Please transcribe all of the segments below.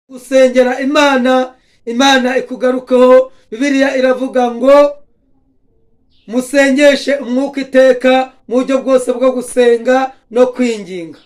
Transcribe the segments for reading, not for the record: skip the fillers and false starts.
Gusengera Imana, Imana ikugarukeho. Bibiliya iravuga ngo musengeshe umwuka iteka mu buryo bwose bwo gusenga no kwinginga.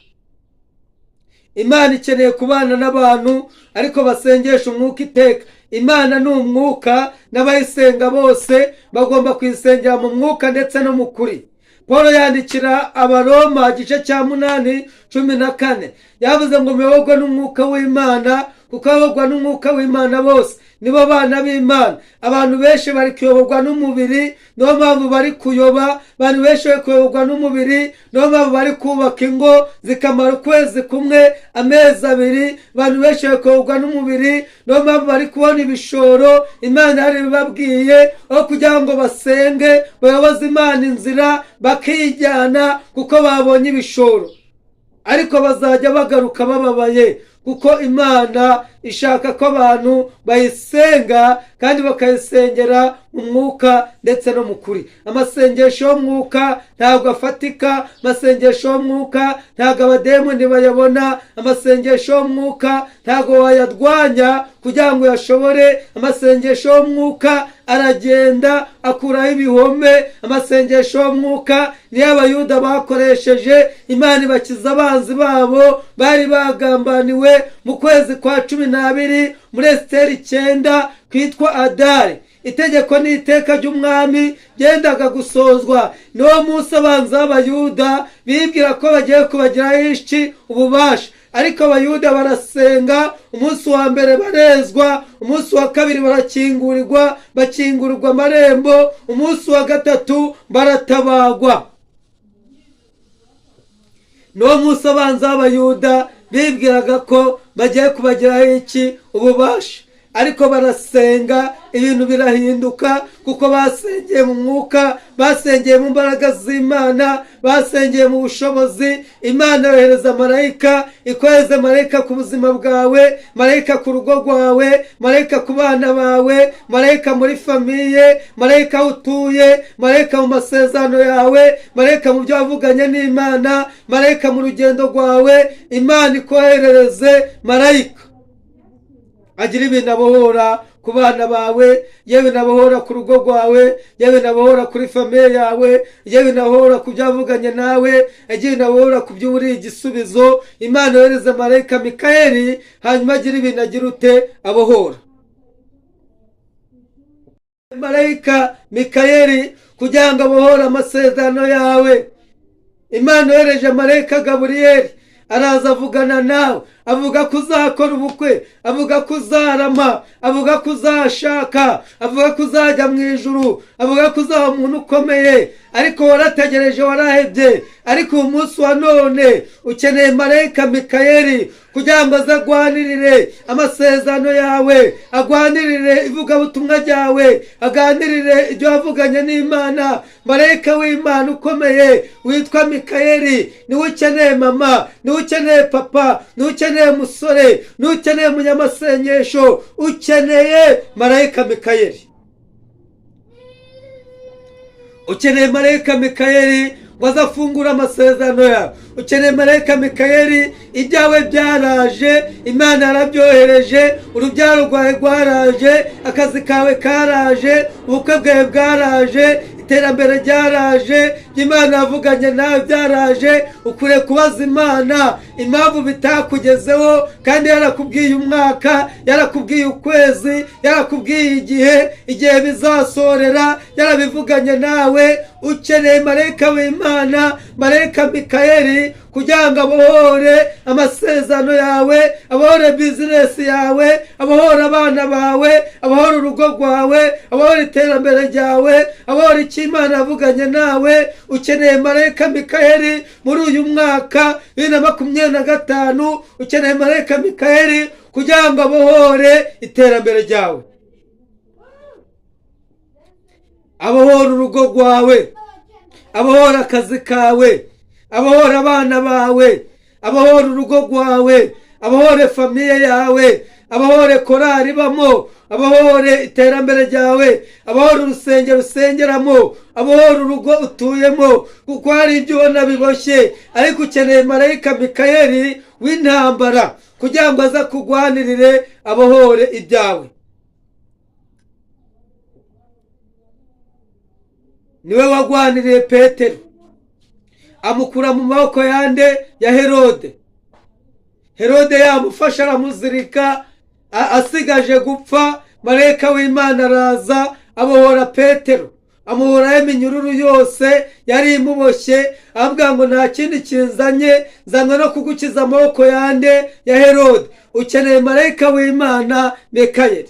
Imana ikeneye kubana n'abantu, ariko basengesha umwuka iteka. Imana ni umwuka, n'abayisenga bose bagomba kuyisengera mu mwuka ndetse no mu kuri. Paul yandikira Abaroma igice cya 8:14, yavuze ngo muyoborwe n'umwuka w'Imana, kuko abayoborwa n'umwuka w'Imana bose nibo bana b'Imana. Abantu benshi bari kuyoborwa n'umubiri, niyo mpamvu bari kuyoba. Abantu benshi bari kuyoborwa n'umubiri, niyo mpamvu bari kubaka ingo zikamara ukwezi kumwe, amezi 2. Abantu benshi bari kuyoborwa n'umubiri, niyo mpamvu bari kubona ibishoro Imana yari ibabwiye, aho kugira ngo basenge bayoboze Imana inzira, bakijyana kuko babonye ibishoro. Ariko bazajya bagaruka bababaye, kuko Imana ishaka ko abantu bayisenga kandi bakayisengera mu mwuka ndetse no mu kuri. Amasengesho y'umwuka ntabwo afatika, amasengesho y'umwuka ntabwo abademoni bayabona, amasengesho y'umwuka ntabwo wayarwanya kugira ngo uyashobore. Amasengesho y'umwuka aragenda akuraho ibihome. Amasengesho y'umwuka niyo Abayuda bakoresheje, Imana ibakiza abanzi babo bari bagambaniwe mu kwezi kwa 12 muri Esiteri 9 kwitwa Adari. Itegeko n'iteka ry'umwami ryendaga gusozwa, niwo munsi abanzi b'Abayuda bibwira ko bagiye kubagiraho iki? Ububasha. Ariko Abayuda barasenga, umunsi wa mbere barezwa, umunsi wa kabiri barakingurirwa, bakingurirwa amarembo, umunsi wa gatatu baratabagwa. Niwo munsi abanzi b'Abayuda bibwiraga ko bagiye kubagiraho iki? Ububasha. Ariko barasenga, ibintu birahinduka, kuko basengeye mu mwuka, basengeye mu mbaraga z'Imana, basengeye mu bushobozi. Imana yohereza marayika, ikohereza marayika ku buzima bwawe, marayika ku rugo rwawe, marayika ku bana bawe, marayika muri famille, marayika aho utuye, marayika mu masezerano yawe, marayika mu byo wavuganye n'Imana, marayika mu rugendo rwawe. Imana ikoherereze marayika agira ibintu abohora ku bana bawe, yewe nabohora ku rugo rwawe, yewe nabohora kuri famille yawe, yewe nabohora ku byo wavuganye nawe, yagiye nabohora ku byo uri igisubizo. Imana yohereza marayika Mikayeli, hanyuma agira ibintu agira ute? Abohora. Marayika Mikayeli kugira ngo abohore amasezerano yawe. Imana yohereje marayika Gaburiyeli, araza avugana nawe, avuga ko uzakora ubukwe, avuga ko uzarama, avuga ko uzashaka, avuga ko uzajya mu ijuru, avuga ko uzaba umuntu ukomeye. Ariko warategereje, warahebye. Ariko uyu munsi wa none ukeneye marayika Mikayeli kugira ngo aze agwanirire amasezerano yawe, agwanirire ivugabutumwa ryawe, aganirire ibyo wavuganye n'Imana. Marayika w'Imana ukomeye witwa Mikayeli niwe ukeneye mama, niwe ukeneye papa, niwe ukeneye musore, niwe ukeneye umunyamasengesho. Ukeneye marayika Mikayeli, ukeneye marayika Mikayeli ngo aze afungure amasezerano yawe. Ukeneye marayika Mikayeli. Ibyawe byaraje, Imana yarabyohereje, urubyaro rwawe rwaraje, akazi kawe karaje, ubukwe bwawe bwaraje, iterambere ryaraje, Imana yavuganye nawe byaraje. Ukwiye kubaza Imana impamvu bitakugezeho kandi yarakubwiye umwaka, yarakubwiye ukwezi, yarakubwiye igihe, igihe bizasorera, yarabivuganye nawe. Ukeneye marayika w'Imana, marayika Mikayeli, kugira ngo abohore amasezerano yawe, abohore business yawe, abohore abana bawe, abohore urugo rwawe, abohore iterambere ryawe, abohore icyo Imana yavuganye nawe. Ukeneye marayika Mikayeli muri uyu mwaka 2025. Ukeneye marayika Mikayeli kugira ngo abohore iterambere ryawe, abohore urugo rwawe, abohore akazi kawe, abohore abana bawe, abohore urugo rwawe, abohore famille yawe, abohore korari ibamo, abohore iterambere ryawe, abohore urusengero usengeramo, abohore urugo utuyemo, kuko hari ibyo ubona biboshye. Ariko ukeneye marayika Mikayeli w'intambara. kugira ngo aze akugwanirire abohore ibyawe. Niwe wagwaniriye Petero amukura mu maboko yande ya Herode. Herode yamufasha aramuzirika, asigaje gupfa, marayika w'Imana araza abohora Petero, amuhoraho iminyururu yose yari imuboshye, avuga ngo nta kindi kinzanye, nzanywe no kugukiza amaboko yande ya Herode. Ukeneye marayika w'Imana Mikayeli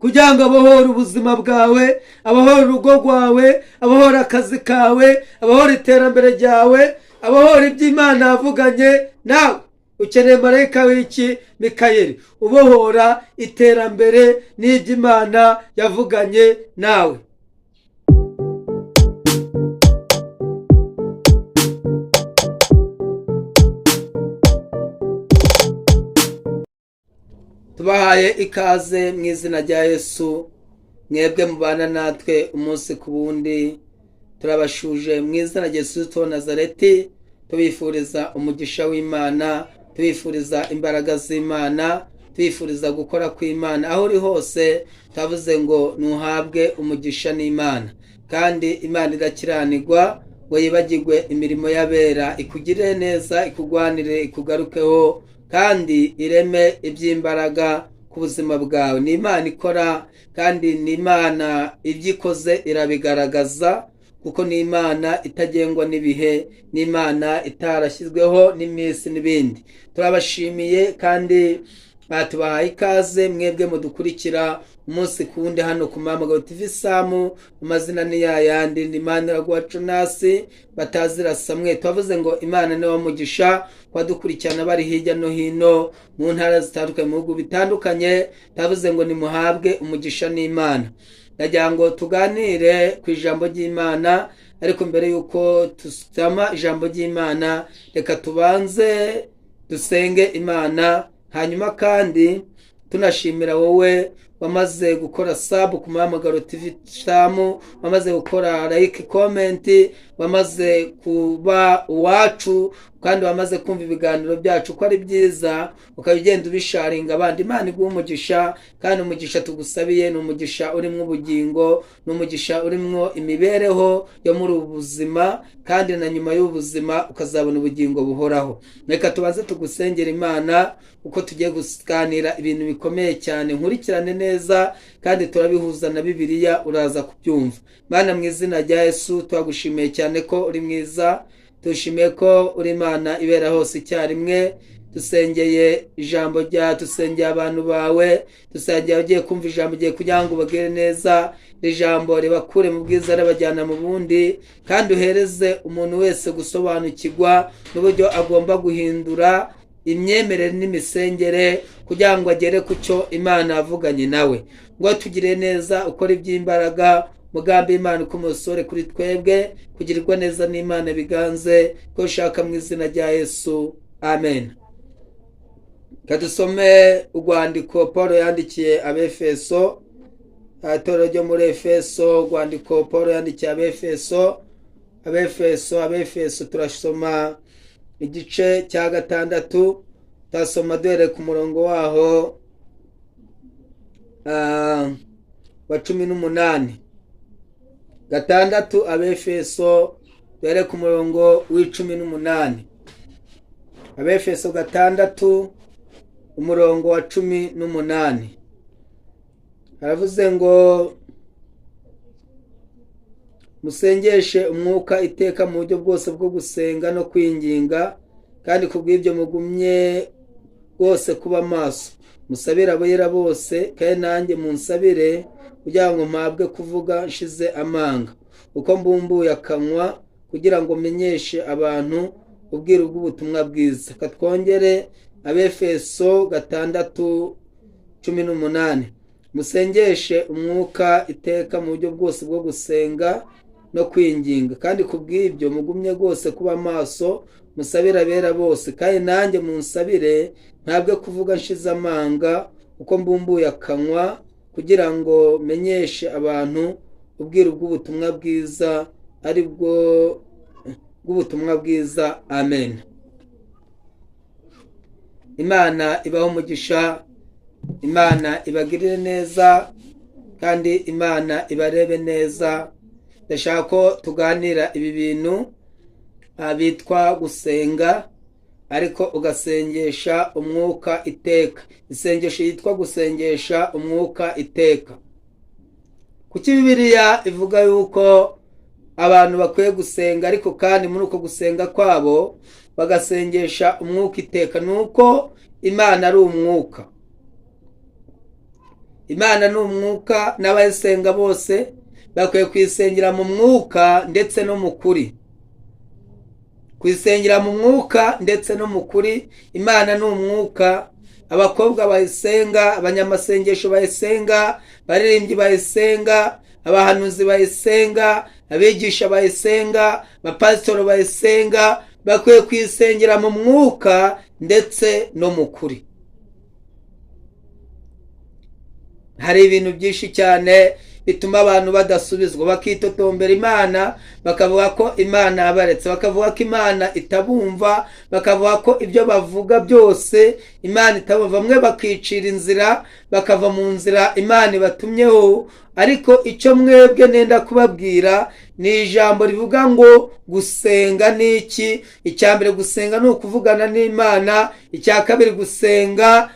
kugira ngo abohore ubuzima bwawe, abohore urugo rwawe, abohore akazi kawe, abohore iterambere ryawe, abohore iby'Imana yavuganye nawe. Ukeneye marayika w'iki? Mikayeli, ubohora iterambere n'iby'Imana yavuganye nawe. Tubahaye ikaze mu izina rya Yesu, mwebwe mubana natwe umunsi ku wundi. Turabashuje mu izina rya Yesu Kristo wa Nazareti, tubifuriza umugisha w'Imana, tubifuriza imbaraga z'Imana, tubifuriza gukora kw'Imana. Aho uri hose tavuze ngo nuhabwe umugisha n'Imana, kandi Imana idakiranirwa ngo yibagirwe imirimo y'abera, ikugirire neza, ikugwanire, ikugarukeho, kandi ireme iby'imbaraga ku buzima bwawe. Ni Imana ikora, kandi ni Imana ibyo ikoze irabigaragaza, kuko ni Imana itagengwa n'ibihe, ni Imana itarashyizweho n'iminsi n'ibindi. Turabashimiye kandi batubahaye ikaze mwebwe mudukurikira umunsi ku wundi hano ku Mpamagaro TV Samu. Amazina ni yayandi, ni Maniraguha Jonasi batazira Samwe. Twavuze ngo Imana niwe mugisha kwadukurikirana bari hirya no hino mu ntara zitandukanye, mu bihugu bitandukanye. Twavuze ngo nimuhabwe umugisha n'Imana. Ndagira ngo tuganire ku ijambo ry'Imana, ariko mbere yuko tusama ijambo ry'Imana reka tubanze dusenge Imana, hanyuma kandi tunashimira wowe wamaze gukora sub ku Mpamagaro TV Samu, wamaze gukora like, comment, wamaze kuba uwacu, kandi wamaze kumva ibiganiro byacu ko ari byiza, ukaba ugenda ubisharinga abandi. Imana iguhe umugisha, kandi umugisha tugusabiye ni umugisha urimo ubugingo, ni umugisha urimo imibereho yo muri ubu buzima, kandi na nyuma y'ubuzima ukazabona ubugingo buhoraho. Reka tubanze tugusengera Imana, uko tugiye kuganira ibintu bikomeye cyane. Nkurikirane neza kandi turabihuza na Bibiliya, uraza kubyumva. Mana, mu izina rya Yesu twagushimiye cyane ko uri mwiza, tushimiye ko uri Imana ibera hose icyarimwe. Dusengeye ijambo rya, dusengeye abantu bawe, dusengeye abagiye kumva ijambo ugiye kugira ngo ubagire neza, iri jambo ribakure mu bwiza ribajyana mu bundi, kandi uhereze umuntu wese gusobanukirwa n'uburyo agomba guhindura imyemerere n'imisengere kugira ngo agere ku cyo Imana yavuganye nawe. Ngo tugire neza, ukore iby'imbaraga, mugambi Imana uko umusore kuri twebwe, kugirirwa neza n'Imana biganze ko ushaka mu izina rya Yesu, amen. Kadusome urwandiko Paul yandikiye Abefeso, itorero ryo muri Efeso. Urwandiko Paul yandikiye Abefeso, Abefeso, Abefeso, turasoma igice cya 6, turasoma duhereye ku murongo waho wa 18. 6 Abefeso, duhere ku murongo w'18. Abefeso 6 umurongo wa 18 aravuze ngo musengeshe umwuka iteka mu buryo bwose bwo gusenga no kwinginga, kandi kubw'ibyo mugumye rwose kuba maso, musabire abera bose, kandi nanjye munsabire kugira ngo mpabwe kuvuga nshize amanga, uko mbumbuye akanwa kugira ngo menyeshe abantu ubwiru bw'ubutumwa bwiza. Katwongere Abefeso 6:18, musengeshe umwuka iteka mu buryo bwose bwo gusenga no kwinginga, kandi kubw'ibyo mugumye rwose kuba maso, musabire abera bose, kandi nanjye munsabire ntabwe kuvuga nshize amanga, uko mbumbuye akanwa kugira ngo menyeshe abantu ubwiru bw'ubutumwa bwiza, ari bwo bw'ubutumwa bwiza. Amen. Imana ibahe umugisha, Imana ibagirire neza, kandi Imana ibarebe neza. Ndashaka ko tuganira ibi bintu bitwa gusenga, ariko ugasengesha umwuka iteka. Isengesho yitwa gusengesha umwuka iteka. Kuki Bibiliya ivuga yuko abantu bakwiye gusenga, ariko kandi muri uko gusenga kwabo bagasengesha umwuka iteka? Ni uko Imana ari umwuka. Imana ni umwuka, n'abayisenga bose bakwiye kuyisengera mu mwuka ndetse no mu kuri. Kuyisengera mu mwuka ndetse no mu kuri. Imana ni umwuka. Abakobwa bayisenga, abanyamasengesho bayisenga, abaririmbyi bayisenga, abahanuzi bayisenga, abigisha bayisenga, abapasitoro bayisenga, bakwiye kuyisengera mu mwuka ndetse no mu kuri. Hari ibintu byinshi cyane bituma abantu badasubizwa, bakitotombera Imana, bakavuga ko Imana yabaretse, bakavuga ko Imana itabumva, bakavuga ko ibyo bavuga byose Imana itabumva. Bamwe bakicira inzira, bakava mu nzira Imana ibatumyeho. Ariko icyo mwebwe nenda kubabwira ni ijambo rivuga ngo gusenga ni iki? Icya mbere, gusenga ni ukuvugana n'Imana. Icya kabiri, gusenga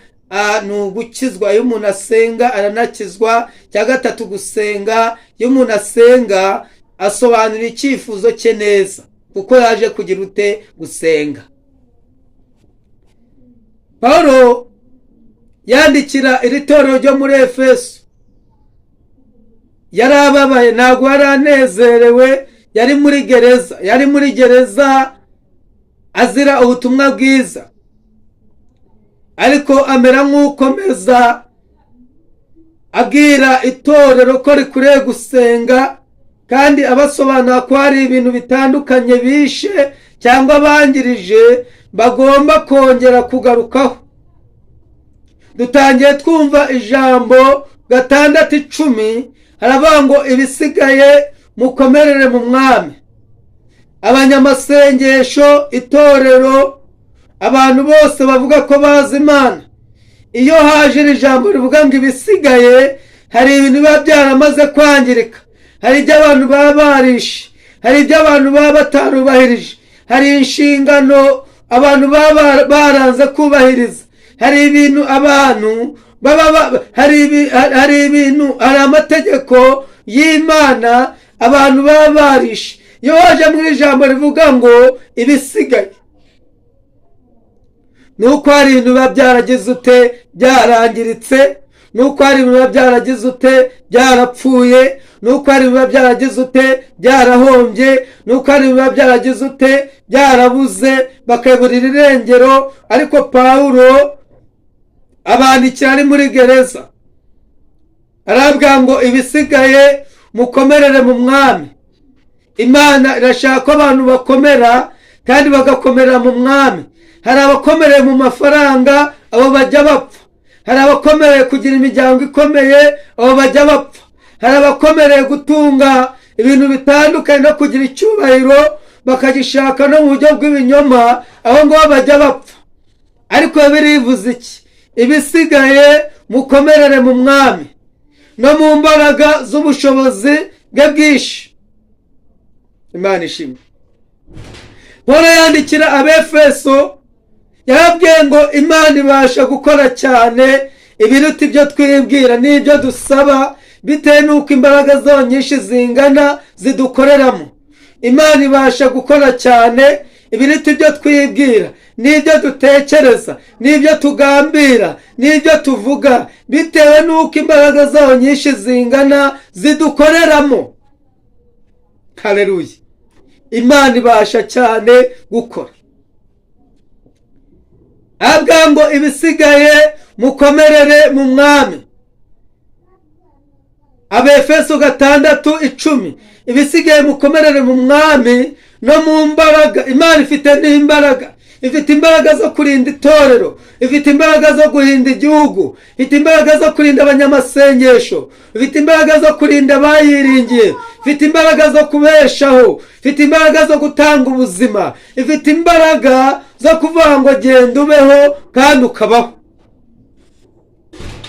ni ugukizwa. Iyo umuntu asenga aranakizwa. Icya gatatu, gusenga, iyo umuntu asenga asobanura icyifuzo cye neza, kuko yaje kugira ute? Gusenga. Pawulo yandikira iri torero ryo muri Efeso, yari ababaye, ntabwo yari anezerewe, yari muri gereza, yari muri gereza azira ubutumwa bwiza, ariko amera nk'ukomeza abwira itorero ko rikwiriye gusenga, kandi abasobanura ko hari ibintu bitandukanye bishe cyangwa bangirije bagomba kongera kugarukaho. Dutangiye twumva ijambo 6:10, haravuga ngo ibisigaye mukomerere mu mwami. Abanyamasengesho, itorero, abantu bose bavuga ko bazi Imana, iyo haje iri jambo rivuga ngo ibisigaye, hari ibintu biba byaramaze kwangirika, hari ibyo abantu baba barishe, hari ibyo abantu baba batarubahirije, hari inshingano abantu baba baranze kubahiriza, hari ibintu abantu baba hari ibintu, hari amategeko y'Imana abantu baba barishe. Iyo waje mu ijambo rivuga ngo ibisigaye, nuko hari ibintu biba byaragize ute? Byarangiritse. Nuko hari ibintu biba byaragize ute? Byarapfuye. Nuko hari ibintu biba byaragize ute? Byarahombye. Nuko hari ibintu biba byaragize ute? Byarabuze, bakaburira irengero. Ariko Pawulo abandikira ari muri gereza, arabwira ngo ibisigaye mukomerere mu mwami. Imana irashaka ko abantu bakomera, kandi bagakomerera mu mwami. Hari abakomereye mu mafaranga, abo bajya bapfa. Hari abakomereye kugira imiryango ikomeye, abo bajya bapfa. Hari abakomereye gutunga ibintu bitandukanye no kugira icyubahiro, bakagishaka no mu buryo bw'ibinyoma, abo ngabo bajya bapfa. Ariko birivuze iki? Ibisigaye mukomerere mu mwami no mu mbaraga z'ubushobozi bwe bwinshi. Imana ishimwe. Pawulo yandikira Abefeso, yarabwiye ngo Imana ibasha gukora cyane ibiruta ibyo twibwira n'ibyo dusaba, bitewe n'uko imbaraga zayo nyinshi zingana zidukoreramo. Imana ibasha gukora cyane ibiruta ibyo twibwira n'ibyo dutekereza n'ibyo tugambira n'ibyo tuvuga, bitewe n'uko imbaraga zayo nyinshi zingana zidukoreramo. Haleluya. Imana ibasha cyane gukora. Avuga ngo ibisigaye mukomerere mu mwami. Abefeso 6:10, ibisigaye mukomerere mu mwami no mu mbaraga. Imana ifite n'imbaraga, ifite imbaraga zo kurinda itorero, ifite imbaraga zo guhinda igihugu, ifite imbaraga zo kurinda abanyamasengesho, ifite imbaraga zo kurinda abayiringiye, Ifite imbaraga zo kubeshaho, ifite imbaraga zo gutanga ubuzima, ifite imbaraga zo kuvuga ngo genda ubeho kandi ukabaho.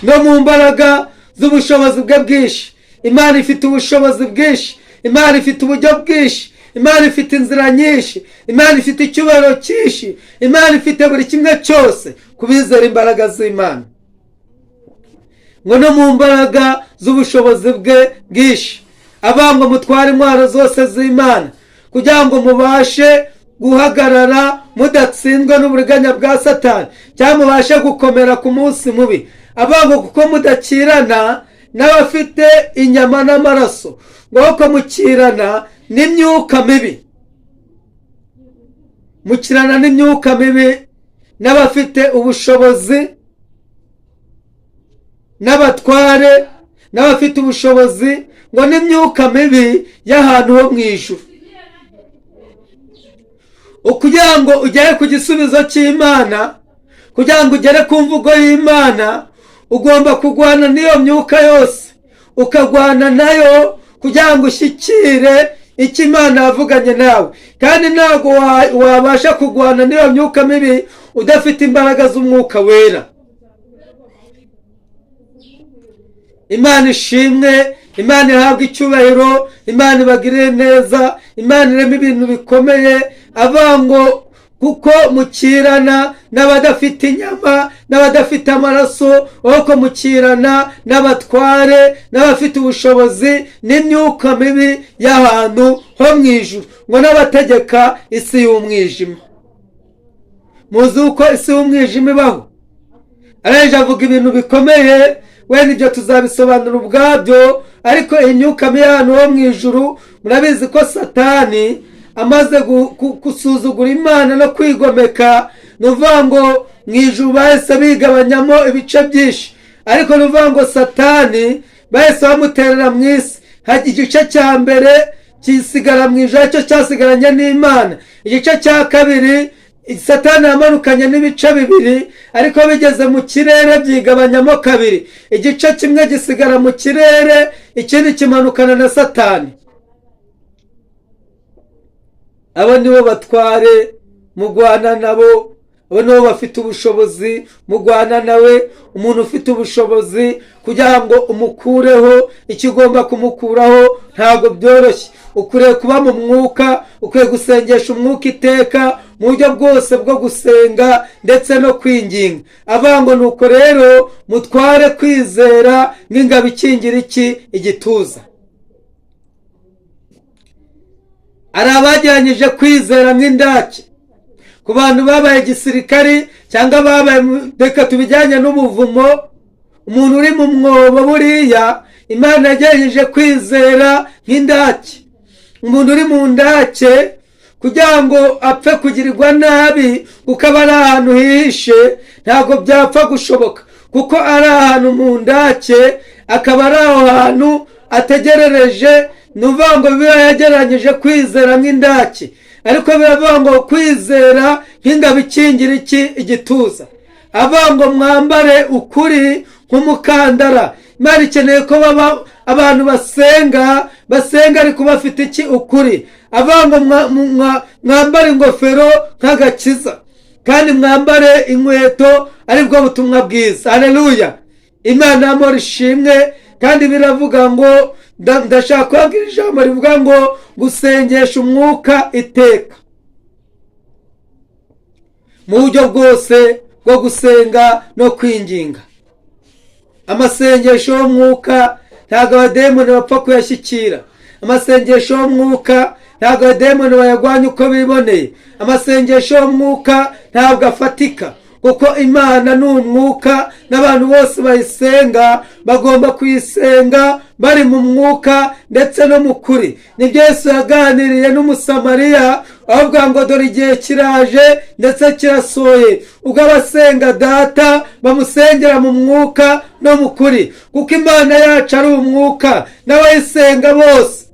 No mu mbaraga z'ubushobozi bwe bwinshi. Imana ifite ubushobozi bwinshi, Imana ifite uburyo bwinshi, Imana ifite inzira nyinshi, Imana ifite icyubahiro cyinshi, Imana ifite buri kimwe cyose kubizera imbaraga z'Imana. Ngo no mu mbaraga z'ubushobozi bwe bwinshi, abangwa mutware intwaro zose z'Imana kugira ngo mubashe guhagarara mudatsinzwe n'uburiganya bwa Satani, cyangwa mubashe gukomera ku munsi mubi. Abangwa kuko mudakirana n'abafite inyama n'amaraso, ngo ahubwo mukirana n'imyuka mibi, mukirana n'imyuka mibi n'abafite ubushobozi n'abatware n'abafite ubushobozi, ngo n'imyuka mibi y'ahantu ho mu ijuru. Kugira ngo ugere ku gisubizo cy'Imana, kugira ngo ugere ku mvugo y'Imana, ugomba kurwana n'iyo myuka yose, ukagwana nayo kugira ngo ushyikire icyo Imana yavuganye nawe. Kandi ntabwo wabasha kurwana n'iyo myuka mibi udafite imbaraga z'Umwuka Wera. Imana ishimwe, Imana ihabwe icyubahiro, Imana ibagirire neza, Imana irema ibintu bikomeye. Avuga ngo kuko mukirana n'abadafite inyama n'abadafite amaraso, ahubwo mukirana n'abatware n'abafite ubushobozi n'imyuka mibi y'ahantu ho mu ijuru, ngo n'abategeka isi y'umwijima. Muzi uko isi y'umwijima ibaho? Arangije avuga ibintu bikomeye, wenda ibyo tuzabisobanura ubwabyo, ariko imyuka mibi y'ahantu ho mu ijuru, murabizi ko Satani amaze gusuzugura Imana no kwigomeka, ni ukuvuga ngo mu ijuru bahise bigabanyamo ibice byinshi, ariko ni ukuvuga ngo Satani bahise bamuterera mu isi. Igice cya mbere kisigara mu ijuru, aricyo cyasigaranye n'Imana. Igice cya kabiri, Satani yamanukanye n'ibice bibiri, ariko bigeze mu kirere byigabanyamo kabiri. Igice kimwe gisigara mu kirere, ikindi kimanukana na Satani. Abo nibo batware mugwana nabo, abo nibo bafite ubushobozi mugwana nawe. Umuntu ufite ubushobozi kugira ngo umukureho icyo ugomba kumukuraho ntabwo byoroshye. Ukwiriye kuba mu mwuka, ukwiye gusengesha umwuka iteka mu buryo bwose bwo gusenga ndetse no kwinginga. Avuga ngo nuko rero mutware kwizera nk'ingabo ikingira iki igituza. Hari abageranyije kwizera nk'indake. Ku bantu babaye igisirikari cyangwa babaye, reka tubijyanye n'ubuvumo, umuntu uri mu mwobo buriya Imana yagerageje kwizera nk'indake. Umuntu uri mu ndake kugira ngo apfe kugirirwa nabi kuko aba ari ahantu hihishe, ntabwo byapfa gushoboka, kuko ari ahantu mu ndake, akaba ari aho hantu ategerereje. Ni ukuvuga ngo biba yagereranyije kwizera nk'indake, ariko biravuga ngo kwizera nk'ingabo ikingira iki igituza. Avuga ngo mwambare ukuri nk'umukandara. Imana ikeneye ko baba abantu basenga, basenga ariko bafite iki ukuri. Avuga ngo mwambare ingofero nk'agakiza, kandi mwambare inkweto aribwo butumwa bwiza. Haleluya! Imana y'amahoro ishimwe. Kandi biravuga ngo ndashaka kubabwira ijambo rivuga ngo gusengesha umwuka iteka mu buryo bwose bwo gusenga no kwinginga. Amasengesho y'umwuka ntabwo abademoni bapfa kuyashyikira. Amasengesho y'umwuka ntabwo abademoni bayagwanya uko biboneye. Amasengesho y'umwuka ntabwo afatika, kuko Imana ni umwuka, n'abantu bose bayisenga bagomba kuyisenga bari mu mwuka ndetse no mu kuri. Nibyo Yesu yaganiriye n'Umusamariya, avuga ngo dore igihe kiraje ndetse kirasohoye, ubwo abasenga Data bamusengera mu mwuka no mu kuri, kuko Imana yacu ari umwuka n'abayisenga bose.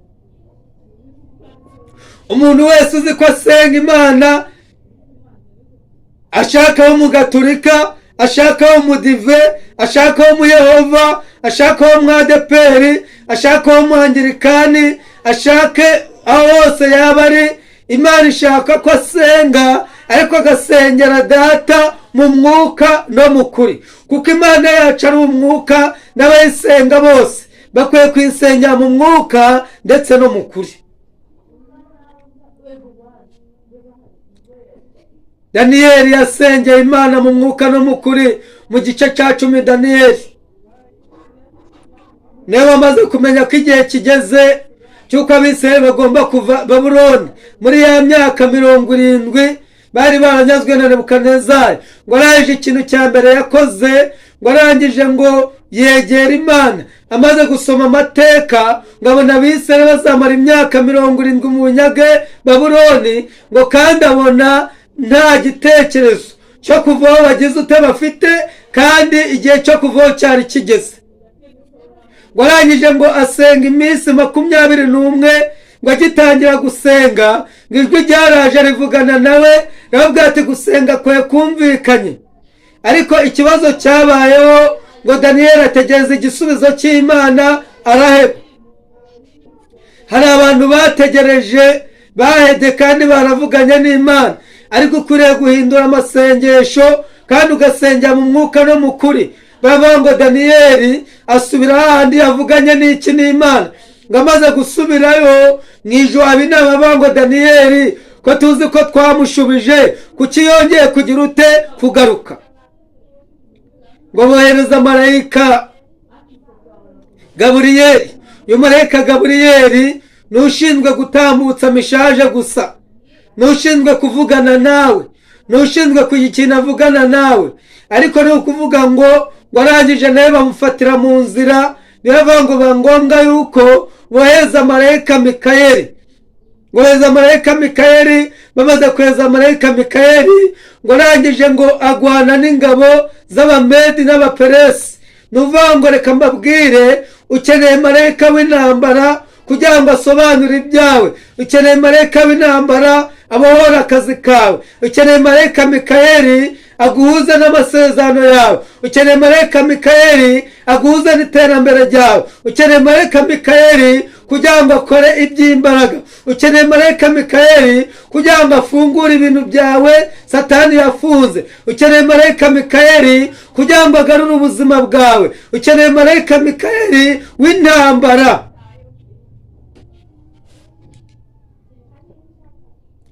Umuntu wese uzi ko asenga Imana, ashaka umugaturika, ashaka umudive, ashaka umuyehova, ashaka umwadeperi, Ashake uwo muhangirikani, ashake aho hose yaba ari, Imana ishaka ko asenga, ariko agasengera Data mu mwuka no mu kuri, kuko Imana yacu ari umwuka, n'abayisenga bose bakwiye kuyisengera mu mwuka ndetse no mu kuri. Daniyeli yasengeye Imana mu mwuka no mu kuri. Mu gice cya 10, Daniyeli niwe wamaze kumenya ko igihe kigeze cy'uko Abisirayeli bagomba kuva Babuloni muri ya myaka 70 bari baranyazwe na Nebukadinezari. Ngo arangije, ikintu cya mbere yakoze, ngo arangije ngo yegera Imana. Amaze gusoma amateka, ngo abona Abisirayeli bazamara imyaka 70 mu bunyage Babuloni, ngo kandi abona nta gitekerezo cyo kuvaho bagize ute bafite, kandi igihe cyo kuvaho cyari kigeze. Ngo arangije ngo asenga iminsi 21. Ngo agitangira gusenga, ngo ijwi ryaraje rivugana nawe, riravuga ati: "Gusenga kwe kumvikanye." Ariko ikibazo cyabayeho, ngo Daniyeli ategereza igisubizo cy'Imana araheba. Hari abantu bategereje bahede kandi baravuganye n'Imana, ariko ukwiriye guhindura amasengesho kandi ugasengera mu mwuka no mu kuri. Baravuga ngo Daniyeli asubira hahandi yavuganye n'iki? N'Imana. Ngo amaze gusubirayo mu ijoro, haba inama, bavuga ngo: "Daniyeli ko tuzi ko twamushubije, kuki yongeye kugira ute? Kugaruka?" Ngo bohereza marayika Gaburiyeli. Uyu marayika Gaburiyeli ni ushinzwe gutambutsa message gusa, ni ushinzwe kuvugana nawe, ni ushinzwe kugira ikintu avugana nawe. Ariko ni ukuvuga ngo arangije nawe bamufatira mu nzira. Biravuga ngo biba ngombwa yuko bohereza marayika Mikayeli. Ngo bohereza marayika Mikayeli. Bamaze kohereza marayika Mikayeli, ngo arangije ngo agwana n'ingabo z'Abamedi n'Abaperesi. Ni ukuvuga ngo, reka mbabwire, ukeneye marayika w'intambara kugira ngo asobanure ibyawe. Ukeneye marayika w'intambara abohora akazi kawe. Ukeneye marayika Mikayeli aguhuze n'amasezerano yawe. Ukeneye marayika Mikayeli aguhuze n'iterambere ryawe. Ukeneye marayika Mikayeli kugira ngo akore iby'imbaraga. Ukeneye marayika Mikayeli kugira ngo afungure ibintu byawe Satani yafunze. Ukeneye marayika Mikayeli kugira ngo agarure ubuzima bwawe. Ukeneye marayika Mikayeli w'intambara.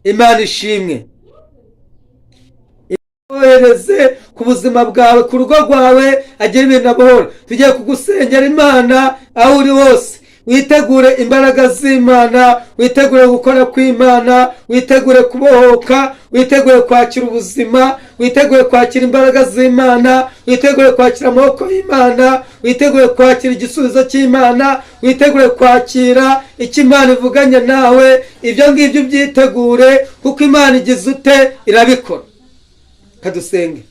Imana ishimwe. Ohereze ku buzima bwawe, ku rugo rwawe, agira ibintu abohora. Tugiye kugusengera Imana. Aho uri hose witegure imbaraga z'Imana, witegure gukora kw'Imana, witegure kubohoka, witegure kwakira ubuzima, witegure kwakira imbaraga z'Imana, witegure kwakira amaboko y'Imana, witegure kwakira igisubizo cy'Imana, witegure kwakira icyo Imana ivuganye nawe. Ibyo ngibyo ubyitegure, kuko Imana igize ute? Irabikora. Kadusenge.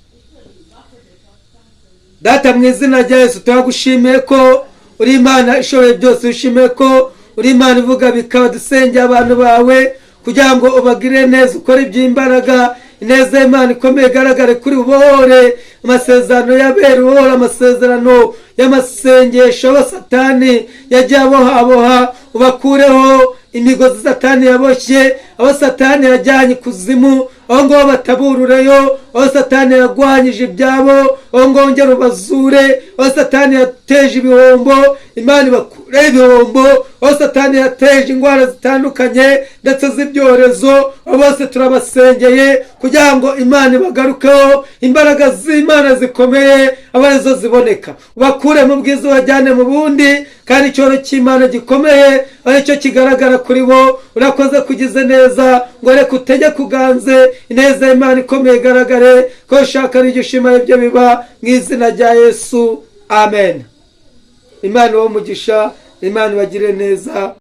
Data, mu izina rya Yesu, turagushimiye ko uri Imana ishoboye byose. Wishimiye ko uri Imana ivuga bikaba. Dusengeye abantu bawe kugira ngo ubagirire neza, ukore iby'imbaraga, ineza y'Imana ikomeye igaragare kuri, ubohore amasezerano y'abera, ubohore amasezerano y'amasengesho abo Satani yagiye abohaboha, ubakureho imigozi Satani yaboshye, abo Satani yajyanye ikuzimu, aho ngaho bataburureyo, aho Satani yagwanyije ibyabo, aho ngaho ngera ubazure, aho Satani yateje ibihombo, Imana ibakure ibihombo, aho Satani yateje indwara zitandukanye ndetse z'ibyorezo, abo bose turabasengeye kugira ngo Imana ibagarukeho, imbaraga z'Imana zikomeye abe arizo ziboneka, ubakure mu bwiza ubajyane mu bundi, kandi icyoro cy'Imana gikomeye aricyo kigaragara kuri bo. Urakoze kugize neza, ngo reka utegeke uganze, ineza y'Imana ikomeye igaragare, ko ushaka n'ibyo ushima ibyo biba, mu izina rya Yesu, amen. Imana ibahe umugisha, Imana ibagire neza.